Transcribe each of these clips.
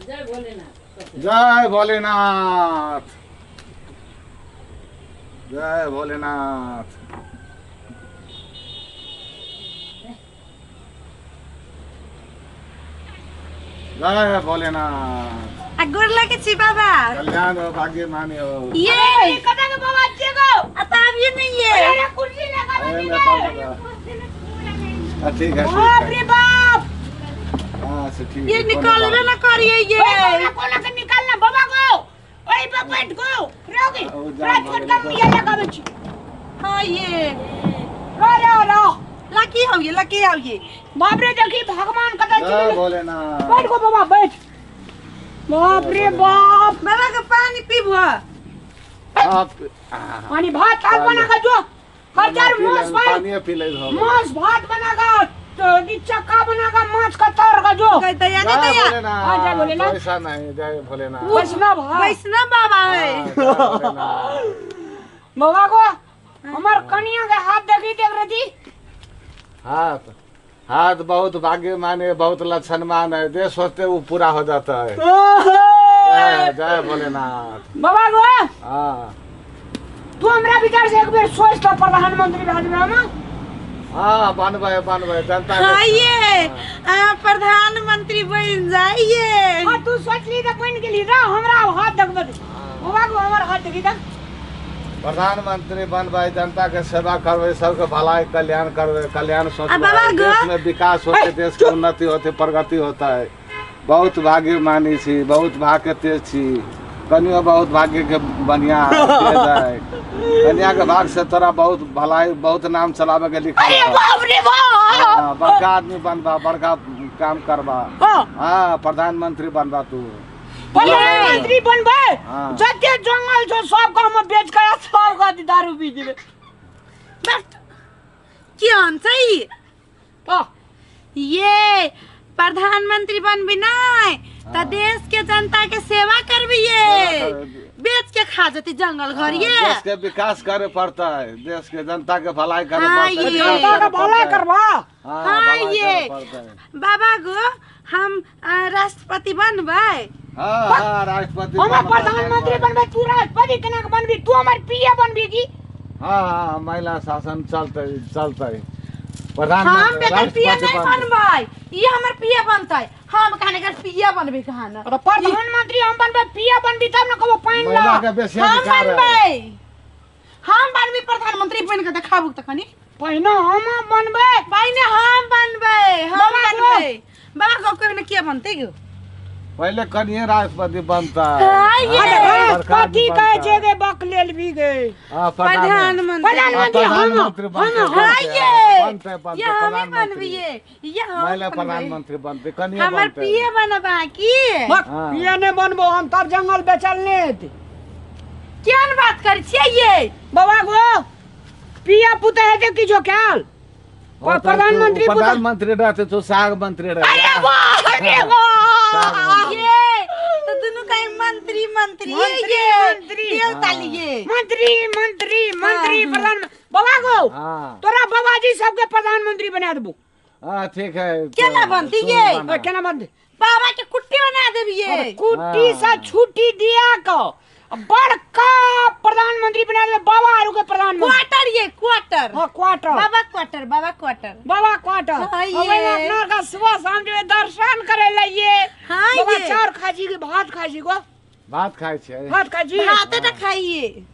जय भोलेनाथ। जय भोलेनाथ, जय भोलेनाथ। जय भोलेनाथ। आ गोर लगे छी बाबा। कल्याण हो, भाग्य माने हो। ये कता के बाबा छे गो? आ त आबिए नहीं ये। अरे कुर्सी लगा अरे दी मैं रे। हाँ, ठीक है, ठीक बाप है। रे बाप। हाँ, अच्छा, ठीक ये है, कोनो निकालबे बात ना करिए ये। ओए कोना कोना के निकालना बाबा गो। ओए पे बैठ गो। रहोगी। ओ, जान राजकोट भगले का तो। मिया लगावे छी। हाँ ये। रो रो रो। लकी हो ये, लकी हो ये। बाप रे देखी भगवान कता जय चले। भोलेनाथ। बैठ गो बाबा बैठ। बाप रे बाप। बाबा के पानी पीबो। हाँ, हाँ, पानी भात साग बना के जो। खर्चा पी मांस ले, भात। पानी पी ले हो। मांस भात बना का तो चक्का बना का मांस का तर का जो। कह दया जय नहीं दया। भोलेनाथ। हाँ, जय भोलेनाथ। ऐसा नहीं, जय भोलेनाथ। वैष्णव हाँ। वैष्णव बाबा है। हाँ, जय भोलेनाथ। बाबा को हमार कनिया के हाथ देखी देख रही थी। हाथ, हाथ बहुत भाग्यमान है, बहुत लक्षणमान है, जे सोचते वो पूरा हो जाता है। जय जय भोलेनाथ। बाबा को हाँ तू हमरा विचार से एक बेर सोच तो प्रधानमंत्री भाजपा में। हाँ, बनबै बनबै जनता के- हाँ ये आ, प्रधानमंत्री बन जाइए। हाँ तू सोच ली तो बन गेली रा हमरा अब हाथ देखबे दे। बाबा को हमर हाथ देखी दा। प्रधानमंत्री बनबै, जनता के सेवा करबै, सबके भलाई कल्याण करबै, कल्याण सोचबै, आ बाबा गो। देश में विकास होते, देश के उन्नति होते, प्रगति होता है। बहुत भाग्यमानी छी, बहुत भाग्य तेज छी, कनियो बहुत भाग्य के बढ़िया तेज है। कनिया के भाग से तोरा बहुत भलाई, बहुत नाम चलावे के लिखा अरे है। बाप रे बाप। हाँ, बड़का आदमी बनबा, बड़का काम करबा। हाँ। हाँ, प्रधानमंत्री बनबा तू। प्रधानमंत्री बनबै। हाँ। जते जंगल छौ सब के हम बेच के सब के दारू पी जेबै। बस केहन छै ई? हाँ। ये प्रधानमंत्री बनबी नहीं त देश के जनता के सेवा करबी ये। सेवा करबी। बेच के खा जती जंगल घर ये। देश के विकास करे पड़ता है, देश के जनता के भलाई करे हाँ, पड़ता है, ये। विकास जनता के करे भलाई पड़ता है। करबा। हाँ, हाँ, भलाई ये। करे पड़ता है। बाबा गो हम राष्ट्रपति बनबै। हाँ, हाँ, राष्ट्रपति हम बनबै, प्रधानमंत्री बनबै तू राष्ट्रपति केना के बनबी? तू हमर पीए बनबी की? हाँ, हाँ, महिला शासन चलते चलते। हम प्रधानमंत्री बेकर पीए राष्ट्रपति नहीं बनतै। बनबै, ई हमर पीए बनतै। हम कहने कर पीए बनबै कहाना। अरे प्रधानमंत्री हम बनबै पीए बनबी तब न कहबो पानि ला। महिला के बेसी हम अधिकार है। बनबै, हम बनबै प्रधानमंत्री बन के देखाबू तखनी। पहिने हम बनबै। पहिने हम बनबै, हम बाबा गो। बनबै। बाबा गो कभी न किया बनतै गो। पहले कनिए राष्ट्रपति बनता है। हाँ, ये। हाँ, बड़का आदमी राष्ट्रपति कहै बनता छै है। गे बकलेल भी गे। हाँ, प्रधानमंत्री। प्रधानमंत्री। प्रधानमंत्री हाँ, हम प्रधानमंत्री बनते, हम हाँ, बनते, ये। बनते, बनते, ये हमें प्रधानमंत्री। बनबिए, ये हम महिला बनबै। प्रधानमंत्री बनते, कनिए हमर बनते। पिए बनबा की? बक, हाँ। पिए नहि बनबो हम तब जंगल बेचल नहि हेतै। केहन बात करै छियै ये? बाबा गो पिया पुते हेतै किछो कयल? हो तो प्रधानमंत्री तू पुते- प्रधानमंत्री रहते तो साग मंत्री रहे। अरे वाह, अरे वाह। ये तो दुनू कहीं मंत्री मंत्री मंत्री, ये मंत्री। तेल तालिए। मंत्री मंत्री मंत्री प्रधान बाबा गो हाँ। तोरा बाबाजी सबके प्रधानमंत्री बना देबो। हाँ, ठीक है। केना तो बनती सुन ये? बना। ओए, केना बनती? बाबा के कुट्टी बना देबिए। कुट्टी से छुट्टी दिया को बड़का प्रधानमंत्री बना देबे बाबा आरू के प्रधानमंत्री। क्वार्टर ये क्वार्टर। हाँ, क्वार्टर। बाबा क्वार्टर, बाबा क्वार्टर। बाबा क्वार्टर। हाँ, ये। अब अपना का सुबह शाम जो है दर्शन करे लइए। हाँ, बाबा ये। चाउर खाई छी कि भात खाई छी गो? भात खाई छै। भात खाई छी। भाते त खाइए।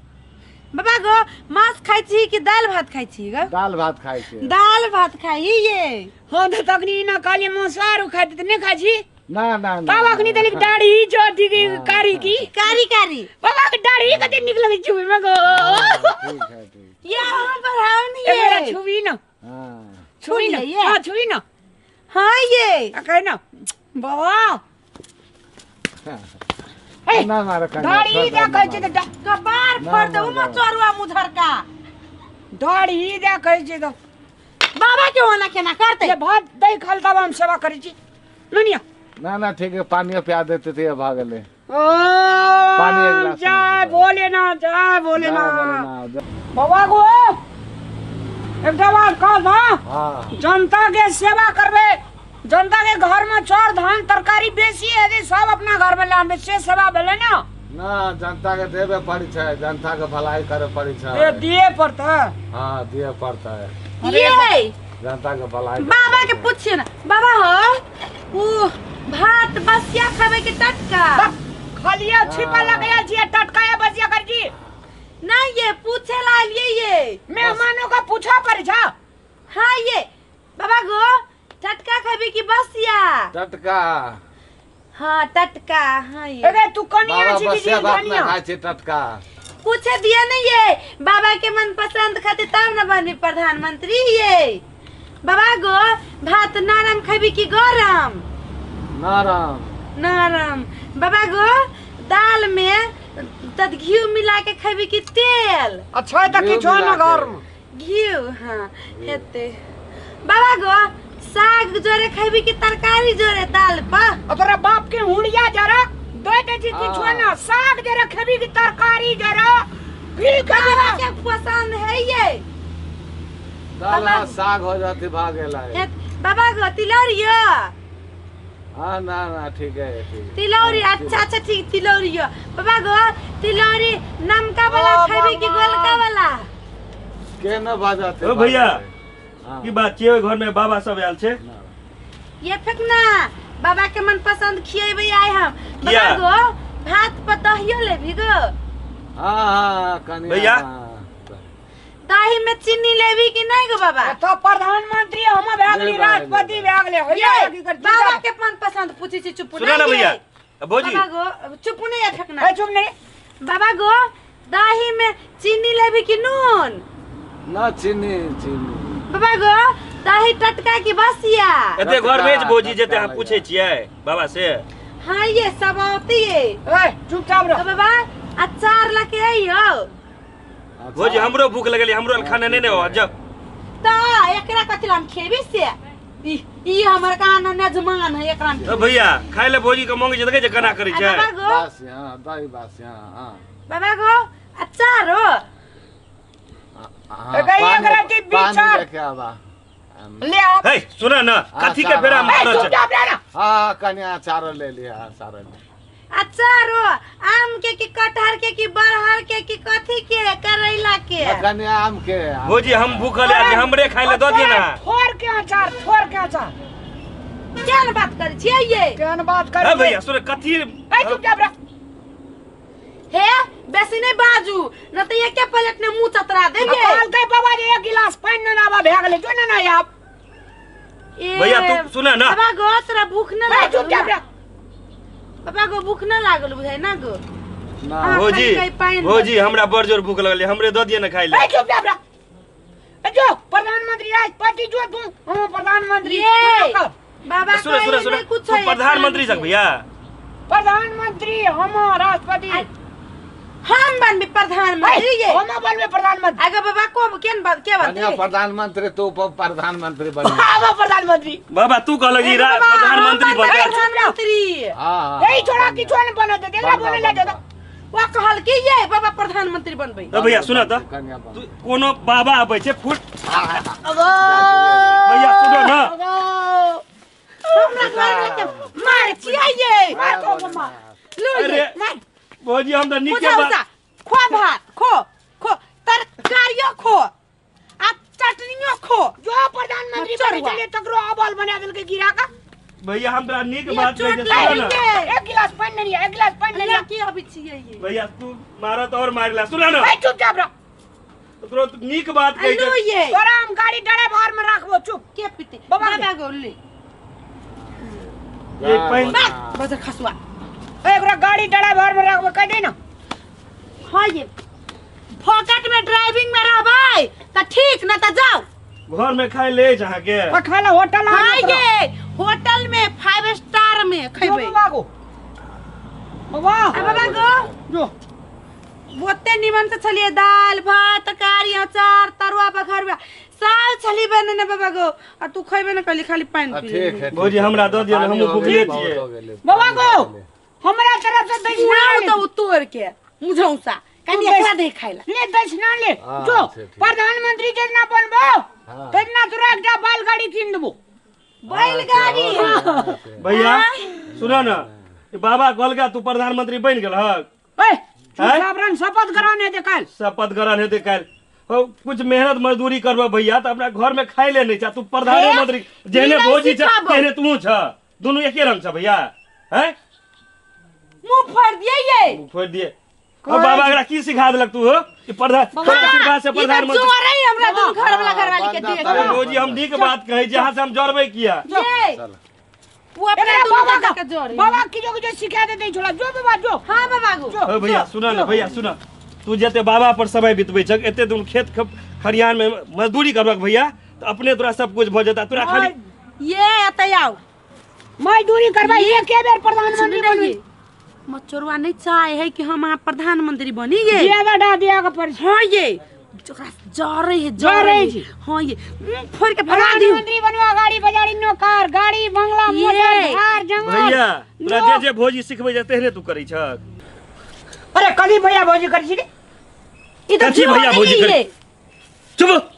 बाबा गो मांस खाई छी कि दाल भात खाई छी गो? दाल भात खाई छी। दाल भात खाइए। हाँ, तो तखनी ना कहलिए मांसाहार खाई त नहीं खाई छी? ना, ना, ना। तब अखनी तनिक दाढ़ी जो अथी की कारी की। कारी कारी। बाबा के दाढ़ी कते नीक लगै छुबे में गो। हाँ, ठीक है, ठीक। ये हम बढ़ाओ नहीं एक बेरा ये। छुबी ना। हाँ। छुबी ना। ये। हाँ, छुबी ना। हाँ, ये। आ, कहे ना। बाबा। हे, ना मारे कन्या, दाढ़ी छोड़ दे, देखै ना छै मारे। तऽ कपार ना फोड़ दे, मारे। उमा चोरुआ मुझरका। दाढ़ी देखै छै तऽ बाबा के होना केना करतै? जे भात दै खल तब हम सेवा करै छी। लुनिया। ना, ना, ठीक है, पानी पिया देते थे, भाग ले। ओ, पानी एक गिलास जय में। भोलेनाथ, जय भोलेनाथ। जय भोलेनाथ, जय। बाबा गो एकटा बात कह ना। हाँ। जनता के सेवा करबे, जनता के घर में चाउर धान तरकारी बेसी हेतै सब अपना घर में लानबै से सेवा भेलै ने। ना जनता के देबे पड़ी छै, जनता के भलाई करे पड़ी छै। ए दिए पड़तै। हाँ दिए पड़तै। ये जनता के भलाई करे बाबा के पड़तै। पूछिए ना बाबा हो उ भात बसिया खावे के टटका? खलिया छिपा लगया जी टटका या बसिया कर जी। नहीं ये पूछे ला लिए ये मेहमानों का पूछा पर जा। हाँ ये बाबा गो टटका खाबी कि बसिया? टटका। हाँ टटका। हाँ ये अरे तू कनिया बाबा छी कि बसिया भात ना धनिया? खाइ छै टटका। पूछे दिया नहीं ये बाबा के मन पसंद खाते तब न बनी प्रधानमंत्री। ये बाबा गो भात नरम खाबी कि गरम? नरम। नरम। बाबा गो दाल में तद घी मिला के खाबी कि तेल? अच्छा त घिउ किछो मिला न के। घर में घी। हाँ हेते। बाबा गो साग जोरे खाबी कि तरकारी जोरे दाल पर? आ तोरा बाप के हुड़िया जरा दे दे छी किछो हाँ। न साग जरा खेबी कि तरकारी जरा घी खेबी बाबा ना। के पसंद है ये दाल बाबा- आ साग हो जाती भागेला। बाबा गो तिलौरियो? हाँ ना ना ठीक है ठीक है। तिलौरी। हाँ, अच्छा अच्छा ठीक तिलौरी। बाबा गो तिलौरी नमका वाला ओ खाबी कि बाबा। गोलका वाला? के न बाजाते। ओ भैया। हाँ। की बात छियै? ओहि घर में बाबा सब आयल छै। ना। ये फेंकना बाबा के मन पसंद खिएबै आइ हम। बाबा किया? गो भात पर दहियो लेबी गो? हाँ हाँ कनिया। भैया। हाँ। दही में चीनी लेबी कि नहीं गो बाबा? तो प्रधानमंत्री हम भए गेली ले बा, राष्ट्रपति ले भए गेले ये की कर बाबा के मन पसंद पूछी छी चुप सुना ना नहीं भैया ये। भौजी। बाबा गो चुप नहीं है फेंकना। ए चुप नहीं। बाबा गो दही में चीनी लेबी कि नून? ना चीनी चीनी। बाबा गो दही टटका की बसिया? एते घर में भौजी जेते अहाँ टटका पूछै छियै बाबा से। हाँ ये सब आती है। ए चुपचाप तो रह। बाबा अचार लके आइयो। अच्छा। भौजी हमरो भूख लगल हमरो खाना नहीं ने हो जब तो एकरा कथी हम खेबी से ई ई हमर कहाँ न नजमान है एकरा हम ओ भैया खाय ले भौजी के मांगे छै देखै छै केना करै आ छै। बाबा गो बासी हाँ दही बासी हाँ हाँ। बाबा गो अचार हो। हाँ, ए, गई पानी- एकरा के पानी बिचार। लेके आबा। ले आ। हे सुना ना कथी के फेरा ए मारल छै? चुपचाप रह ना। हाँ कनिया अचारो ले लिया अचारो ले। अचार हो आम के कि कटहर के कि बरहर के कि कथी के करैला के? ना, कनिया आम के आम। भौजी हम भूखल आदमी हमरे खाय ले दऽ दिअ ना। थोर के अचार थोर के अचार। केहन बात करै छियै ये? केहन बात कर हे भैया सुन कथी ए चुपचाप रह। हे बेसी नहीं बाजू न त एके प्लेट में मुंह चतरा देंगे। कहलकै बाबा जे एक गिलास पानि ने आबा भए गेलै जो ने ना आब। ए, भैया तू सुना ना। बाबा गो तोरा भूख न ए लागल चुपचाप रह। बाबा गो भूख न लागल बुझाइ ना गो? ना। हाँ, भौजी खाली कहीं पानि भौजी हमरा बड़ जोर भूख लगल हमरे दऽ दिअ ना खाय ले। ए चुपचाप रह। ए जो प्रधानमंत्री राष्ट्रपति जो तू हम प्रधानमंत्री ये तू कर। बाबा सुन सुन कहे सुन नहीं कुछ तू है प्रधानमंत्री सक भैया। प्रधानमंत्री हम राष्ट्रपति हम बनबी प्रधानमंत्री ये। हम बनबे प्रधानमंत्री। आगे बाबा को केन बात के कनिया बनते? प्रधानमंत्री तू उप प्रधानमंत्री बन। हम प्रधानमंत्री। बाबा तू कहलक ई प्रधानमंत्री बन। प्रधानमंत्री। हाँ हाँ। ए छोड़ा किछो ने बनत देखला बन, बोले ले बन, जो वो कहल कि ये बाबा प्रधानमंत्री बनबै। ए भैया सुन त कनिया बन। तू कोनो बाबा आबै छै फुट। हाँ, हाँ, हाँ। भैया सुनो ना। हमरा घर में के मार छियै ये। मार तो मार। लो ये अरे मार। भौजी हम तऽ नीके बुझा बात बुझा खो भात खो खो तरकारियो खो आ चटनियो खो। जो प्रधानमंत्री मच्छर बने हुआ। चले तकरो अबल बना देलकै गिरा का। भैया हम तोरा नीक ये बात कहै चोट छै सुनो लागि ना। गेल। एक गिलास पानि लेलियै एक गिलास पानि लेलियै। लड़की अबै छियै ये। भैया तू मारत और मारिला सुना ना। ए चुपचाप रह। तोरा नीक बात कहै लो छै। ये तोरा हम गाड़ी ड्राइवर में राखबो चुप। के पीते बाबा बाबा गो ले ये पानि बस बजर खसुआ। ए एकरा गाड़ी ड्राइवर में राखबो कह दे ना। हाँ ये फोकट में ड्राइविंग में रहबै त ठीक न त जाओ घर में खाय ले छै अहाँके। पर खाना होटल आ हाँ ये होटल में 5 स्टार में खैबै। बाबा गो बाबा आ बाबा गो जो ओते निमन से छलिए दाल भात तरकारी अचार तरुआ बघरुआ सब छली बनेने बाबा गो आ तू खैबे न कहली खाली पानि हाँ, पी ठीक है। भौजी हमरा दऽ दिअ ना, पानी हमहूँ हो भुखले गेलै, बहुत छियै। हो गेलै, बाबा पानी गो हो गेलै। हमरा तरफ से दक्षिणा पूरा ले। तो तोड़ के मुझौसा कनी एकरा दे खाइला ले दक्षिणा ले। हाँ, जो अच्छा, ठीक। प्रधानमंत्री जितना बनबो हाँ। तितना तोरा एकटा बैलगाड़ी कीन देबो। बैलगाड़ी। भैया सुनो ना, ई बाबा कहलका तू प्रधानमंत्री बनि गेल हक। ए चुपचाप रंग शपथ ग्रहण हेतै काल्हि। शपथ ग्रहण हेतै काल्हि। हो, कुछ मेहनत मजदूरी करबह भैया तऽ अपना घर में खाइ ले नहीं छ। तू प्रधानमंत्री जेहने नहि भौजी छ सिखाबो। तेहने तू छ, दुनू एके रंग छ भैया। हैं मुंह फोड़ दिए ये। मुंह फोड़ दिए। अब बाबा एकरा की सिखा देलक तू हो? ई प्रधान बाबा, आशीर्वाद से ई तऽ प्रधानमंत्री चोर है हमरा दुनू घर वाला घरवाली के देख। अरे भौजी हम नीक बात कहै छी, अहाँ से हम जरबै किया? ये चल। वो अपने एकरा दुनू बाबा दादा का के जोड़। बाबा की जो जो सिखा देते छोला जो बाबा जो। हाँ बाबा गो। जो। ओ भैया सुन ना, भैया सुन, तू जते बाबा पर समय बितबै छक एते दिन खेत खरिहान में मजदूरी करबक भैया तऽ अपने तोरा सब कुछ भऽ जेता। तोरा खाली ये एतय आउ। मजदूरी करबै एके बेर प्रधानमंत्री सुन बनबी। मचोरवा नहीं चाहे है कि हम अहाँ प्रधानमंत्री बनी ये। दिया बेटा दिया के पर। हाँ ये ओकरा जरे है, जरे जरे छै। है। हाँ ये मुंह फोड़ के भगा दियो। प्रधानमंत्री बनवा गाड़ी बजाड़ी नौकर गाड़ी बंगला ये। मोटर धार जंगल। भैया तोरा जे जे भौजी सिखबै छै तेहने तू करै छक। अरे कली भैया भौजी करै छी रे? ई तऽ कथी भैया जरे भौजी करै? ये। चुप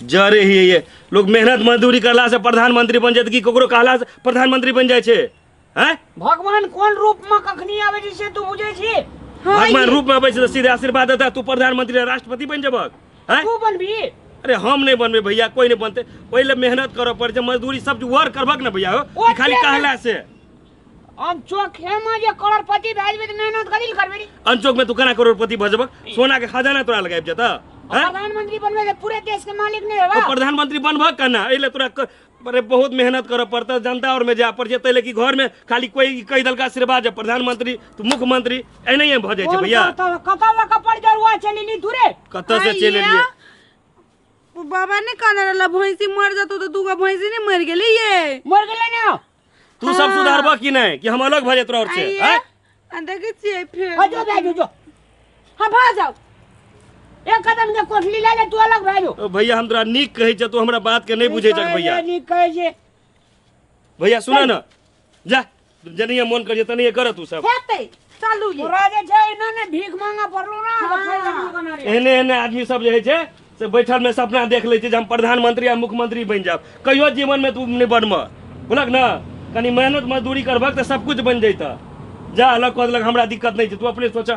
जरे ही ये लोग मेहनत मजदूरी करला से प्रधानमंत्री बन जात कि ककरो कहला से प्रधानमंत्री बन जाइ छै? हैं भगवान कोन रूप में कखनी आबै छै से तू बुझै छी? हाँ भगवान ये। रूप में आबै छै तऽ सीधे आशीर्वाद देता, तू प्रधानमंत्री आ राष्ट्रपति बनि जेबक। हैं तू बनबी? अरे हम नहीं बनबे भैया, कोई नहीं बनते। ओहि ले मेहनत करऽ पड़ै छै, मजदूरी सब वर्क करबक ने भैया हो, ओ कि खाली तेरे- कहला से। हम चोखे में जे करोड़पति भए जेबै तऽ मेहनत कथी लए करबै रे? अनचोक में तू केना करोड़पति भऽ जेबक? सोना के खजाना तोरा लग आबि जेतऽ। हैं? प्रधानमंत्री बनबै तऽ पूरे देश के मालिक नहि ओ हेबा। प्रधानमंत्री बनबक केना? एहि ले तोरा अरे बहुत मेहनत करऽ पड़तऽ, जनता और में जाय पड़ै छै, ताहि ले कि घर में खाली कोई कहि देलक आशीर्वाद जे प्रधानमंत्री तू मुख्यमंत्री एनाहिए भऽ जाइ छै कोन भैया। कतऽ कतऽ लऽ कऽ पड़ जरुआ चलि एली तू रे? कतऽ से चलि आइया, एलियै? ओ बाबा ने कहने रहला भैंसी मर जतो तो दूगो भैंसी नहीं मर गेली ये। मर गेलै ने। तू सब सुधारबह कि नहीं कि हम अलग भऽ जाय तोरा और से? आइया, हैं? आ देखै छियै फेर। हाँ, जो भए जो जो। हाँ भऽ जाउ। एक कदम के कोठली ले ले तू अलग भए जो। ओ भैया हम तोरा नीक कहै छियै, तू हमरा बात के नहीं बुझै छक भैया। नीक कहै छै। भैया सुन ना, जा जनिए मन करिए तनिए कर तू सब। हेतै चलू ये। तोरा जे छै ना ने भीख मांगा पड़लो ना, हाँ। तऽ फेर कखनो कना रे। एहने एहने आदमी सब जे होइ छै से बैठल में सपना देख लै छै जे हम प्रधानमंत्री आ मुख्यमंत्री बनि जायब। कहियो जीवन में तू नहीं बनबह, बुझलक ना? कनी मेहनत मजदूरी करबक तऽ सब कुछ बनि जैतह। जा अलग कऽ देलक, हमरा दिक्कत नहीं छै, तू अपने सोच।